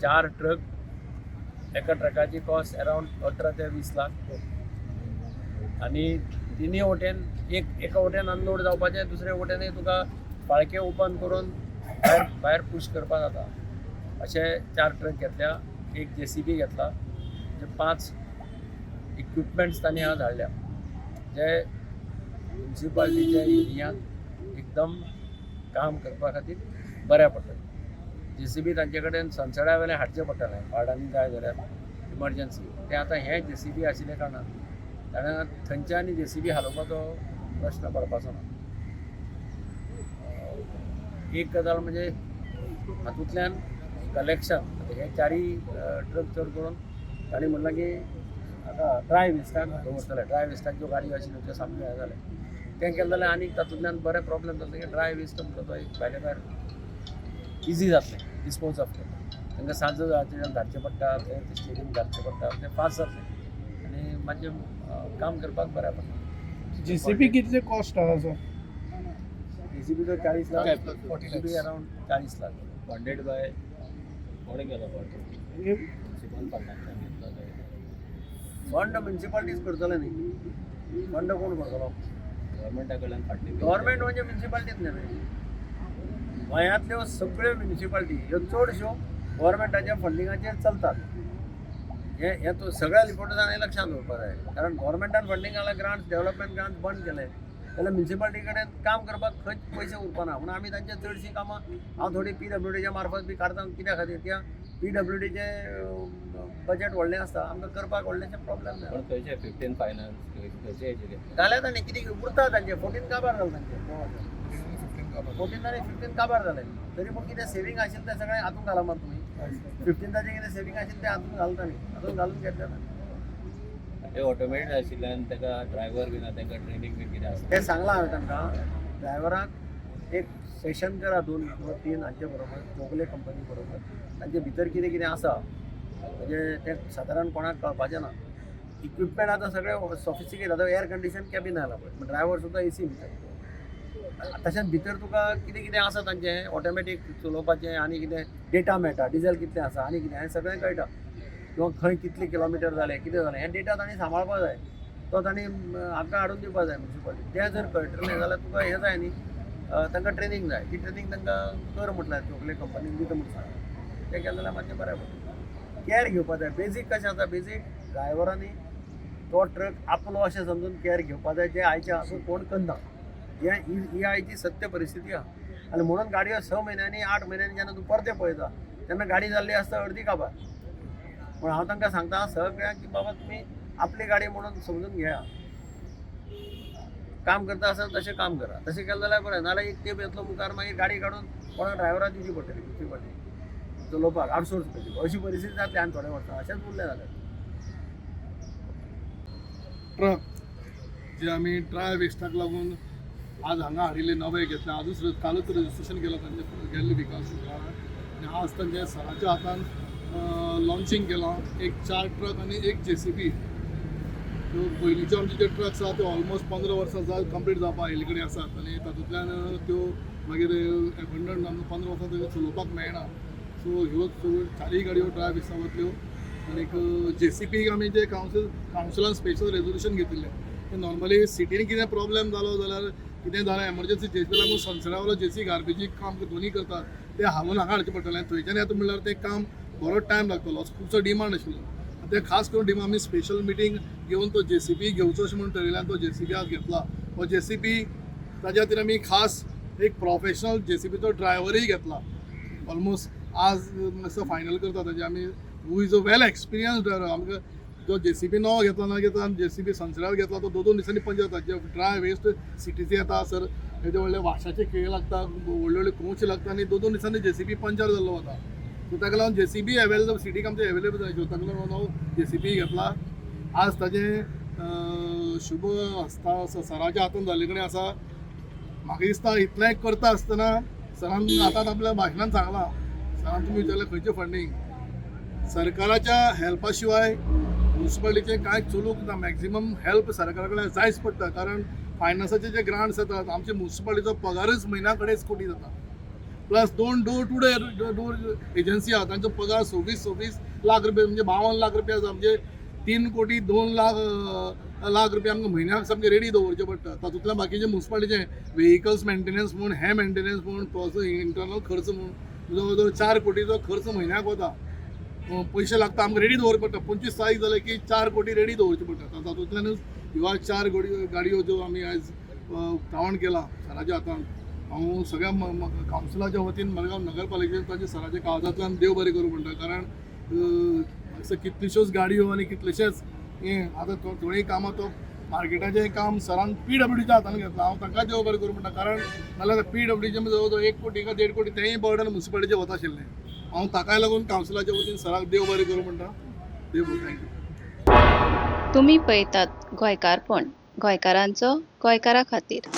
चार ट्रक, एका ट्रकाची कॉस्ट अरावंड 18 ते 20 लाख आनी तिनूय वटेन, एक एका वटेन अनलोड जावपाचें, दुसरे वटेनय तुका फाळके ओपन करून भायर भायर पूश करपाक जाता. अशे चार ट्रक घेतल्या, एक जेसीबी घेतला. म्हणजे पांच इक्विपमेंट्स तांणी आज हाडल्या, जे म्युन्सिपाल्टीच्या एरियांत एकदम काम करपा खातीर बऱ्या पडटलें. जेसीबी तांचे कडेन सनसड्या वेल्यान हाडचें पडटलें वार्डांनी जाय जाल्यार इमर्जन्सी. तें आतां हें जेसीबी आशिल्ल्या कारणान ताणें थंयच्यान जेसीबी हालोवपाचो प्रश्न पडपाचो ना. एक गजाल म्हणजे हातूंतल्यान कलेक्शन, हे चारय ट्रक चड करून तांणी म्हणलां की आतां ड्राय वेस्टाक दवरतले. ड्राय वेस्टाक ज्यो गाडयो आशिल्ल्यो त्यो सामक्यो हें जालें. तें केलें जाल्यार आनीक तातूंतल्यान बरें प्रॉब्लेम जातलें की ड्राय वेस्ट म्हणटा तो एक भायले भायर इजी जातलें डिस्पोज ऑफ करपाक. तांकां सांज जावचें धाडचें पडटा, ते स्टेडियम धाडचें पडटा, तें फास्ट जातलें आनी मातशें काम करपाक बऱ्या पडटा. जेसीबी कितले कॉस्ट आहा sir? जेसीबीचो 40 lakh. 40 JCB around 40 lakh. Funded by कोणे केलो फंड? म्युन्सिपल फंडांतल्यान घेतलो काय? फंड म्युन्सिपाल्टीज करतले न्ही, फंड कोण करतलो? गव्हर्मेंटा कडल्यान फाटली. गव्हर्मेंट म्हणजे म्युन्सिपाल्टीच न्ही. गोंयांतल्यो सगळ्यो म्युन्सिपाल्टी ह्यो चडश्यो गव्हर्मेंटाच्या फंडिंगाचेर चलतात. हें हें तूं सगळ्या रिपोर्टर्सांनी लक्षांत दवरपाक जाय, कारण गव्हर्मेंटान फंडींग घाला, ग्रांट्स, डेव्हलपमेंट ग्रांट्स बंद केले जाल्यार म्युन्सिपाल्टी कडेन काम करपाक खंयच पयशे उरपाना. म्हणून आमी तांचे चडशीं कामां हांव थोडी पीडब्ल्यूडीच्या मार्फत बी काडता. कित्या खातीर? कित्याक पीडब्ल्यूडीचें बजेट व्हडलें आसता, आमकां करपाक व्हडलेशें प्रॉब्लेम ना. पण खंयचे 15 फायनान्स खंयचे हेजेर घेतले? जाल्या तांणी कितें उरता तांचे 14 काबार जालें तांचे, 14 आनी 15 काबार जाले. तरी पूण कितें सेवींग आशिल्लें तें सगळें हातूंत घालां मरे तुमी. 15ताचें कितें सेवींग आशिल्लें तें हातूंत घालता न्ही, हातूंत घालून घेतलें तांणी. ते ऑटोमॅटीक आशिल्ल्यान ताका ड्रायव्हर बीन आहा, तांकां ट्रेनींग बीन कितें आसता? तें सांगलां हांवें तांकां, ड्रायव्हरांक एक सेशन करा दोन किंवा तीन हांचे बरोबर, चौगुले कंपनी बरोबर. तांचे भितर कितें कितें आसा, म्हणजे तें सादारण कोणाक कळपाचें ना. इक्विपमेंट आतां सगळें सॉफिस्टिकेट. आतां एअर कंडिशन कॅबीन आयलां पळय, ड्रायव्हर सुद्दां एसी भितर. तशेंच भितर तुका कितें कितें आसा तांचें, ऑटोमॅटीक चलोवपाचें आनी कितें डेटा मेळटा, डिजल कितलें आसा आनी कितें, हें सगळें कळटा, किंवा खंय कितले किलोमिटर जालें, कितें जालें, हें डेटा तांणी सांबाळपाक जाय. तो तांणी आमकां हाडून दिवपाक जाय म्युन्सिपालिटी. तें जर कळटलें जाल्यार तुका हें जाय न्ही, तांकां ट्रेनींग जाय. ती ट्रेनींग तांकां कर म्हटल्यार चौगुले कंपनीन दिता म्हूण सांगलां. तें केलें जाल्यार मातशें बरें पडटा. कॅर घेवपाक जाय. बेजीक कशें आसा, बेजीक ड्रायव्हरांनी तो ट्रक आपलो अशें समजून कॅर घेवपाक जाय, जें आयचें आसून कोण करना. हें ही ही आयची सत्य परिस्थिती आहा आनी म्हणून गाडयो 6 म्हयन्यांनी, 8 म्हयन्यांनी जेन्ना तूं परतें पळयता तेन्ना गाडी जाल्ली आसता अर्दी काबार. पूण हांव तांकां सांगता सगळ्यांक की बाबा, तुमी आपली गाडी म्हणून समजून घेया, काम करता आसतना तशें काम करा. तशें केलें जाल्यार बरें, नाजाल्यार एक तेंप येतलो मुखार, मागीर गाडी काडून कोणा ड्रायव्हराक दिवची पडटली म्युन्सिपाल्टी चलोवपाक, आउटसोर्स करची, अशी परिस्थिती जातली. आनी थोड्या वर्सां अशेंच उरलें जाल्यार. ट्रक जे आमी ड्राय वेस्टाक लागून आज हांगा हाडिल्ले, नवे घेतले. आजूच, कालूच रजिस्ट्रेशन केलां तांचें, गेल्ले विकास शुक्रारा आनी आज तांच्या सराच्या हातान लॉन्चिंग केलां. एक चार ट्रक आनी एक जेसीबी. त्यो पयलींच्यो आमचे जे ट्रक्स आहा, त्यो ऑलमोस्ट 15 वर्सां जाल कंप्लीट जावपाक आयिल्ले कडेन आसात आनी तातूंतल्यान त्यो मागीर एबंडन आमकां 15 वर्सां त्यो चलोवपाक मेळना. सो ह्यो सगळ्यो चारूय गाडयो ड्राय वेस्टाक वतल्यो आनीक जेसीबी आमी जे कावन्सिलान स्पेशल रेजोल्युशन घेतिल्लें की नॉर्मली सिटीन कितें प्रॉब्लेम जालो जाल्यार, कितें जालें एमर्जन्सी, जेसीबी लागून सनसडा वालो जेसी गार्बेजी काम दोनी करतात, ते हालोवन हांगा हाडचें पडटलें. थंयच्यान येता म्हणल्यार तें काम बरो टायम लागतलो असो खुबसो डिमांड आशिल्लो. ते खास करून डिमांड आमी स्पेशल मिटींग घेवन तो जेसीबी घेवचो अशें म्हणून ठरयलें आनी तो जेसीबी आज घेतला. हो जेसीबी, ताज्या खातीर आमी खास एक प्रोफेशनल जेसीबीचो ड्रायव्हरूय घेतला. ऑलमोस्ट आज मातसो फायनल करता ताजे आमी, who is a well experienced driver. आमकां जो जेसीबी नवो घेतला ना घेतला, जेसीबी सनसडार घेतला, तो दोन दोन दिसांनी पंचर जाता. जे ड्राय वेस्ट सिटीचे येता सर, येदे व्हडले वाशाचे केळे लागता, व्हडले व्हडले कोच लागता आनी दोन दोन दिसांनी जेसीबी पंचर जाल्लो वता. सो ताका लागून जेसीबी अवेलेबल सिटीक आमचे अवेलेबल जाय, ताका लागून नवो जेसीबी घेतला. आज ताजें शुभ हस्ता सराच्या हातान जाल्ले कडेन आसा. म्हाका दिसता इतलें करता आसतना सरान आतां आपल्या भाशणान सांगलां, सरान तुमी विचारलें खंयचें फंडींग, सरकाराच्या हेल्पा शिवाय म्युन्सिपालिटीचें कांय चलूंक ना. मॅक्झिमम हेल्प सरकारा कडेन जायच पडटा, कारण फायनान्साचे जे ग्रांट्स येतात, आमचे म्युन्सिपालिटीचो पगारच म्हयन्याक अडेच कोटी जाता. प्लस दोन door to door door agency आहा, तांचो पगार 26-26 लाख रुपया, म्हणजे 52 लाख रुपया आसा. म्हणजे 3 कोटी 2 लाख लाख रुपया आमकां म्हयन्याक सामके रेडी दवरचे पडटा. तातूंतल्यान बाकीचे मुन्सिपालिटीचे वेहिकल्स मेंटेनन्स म्हूण, हे मेंटेनन्स म्हूण, प्लस इंटरनल खर्च म्हूण जवळ जवळ 4 कोटीचो खर्च म्हयन्याक वता. पयशे लागता, आमकां रेडी दवरचे पडटा. 25 तारीख जाले की 4 कोटी रेडी दवरचे पडटा. तातूंतल्यानूच ह्यो चार गाडयो ज्यो आमी आयज उक्तावण केलां सराच्या हातान, हांव सगळ्या कावन्सिलाच्या वतीन मडगांव नगरपालिकेन तांच्या सराच्या काळजांतल्यान देव बरें करूं म्हणटा. कारण असो कितल्योश्योच गाडयो आनी कितलेशेच हें आतां थोडीं कामां, तो मार्केटाचें काम सरान पीडब्ल्यूडीच्या हातान घेतलां. हांव तांकां देव बरें करूं म्हणटा, कारण नाल्यार पीडब्ल्यूडीचें जवळ जवळ 1 कोटी काय 1.5 कोटी तेंय बर्डन मुन्सिपालिटीचें वता आशिल्लें. हांव ताकाय लागून कावन्सिलाच्या वतीन सराक देव बरें करूं म्हणटा. देव बरें, thank you. तुमी पळयतात गोंयकारपण, गोंयकारांचो गोंयकारा खातीर.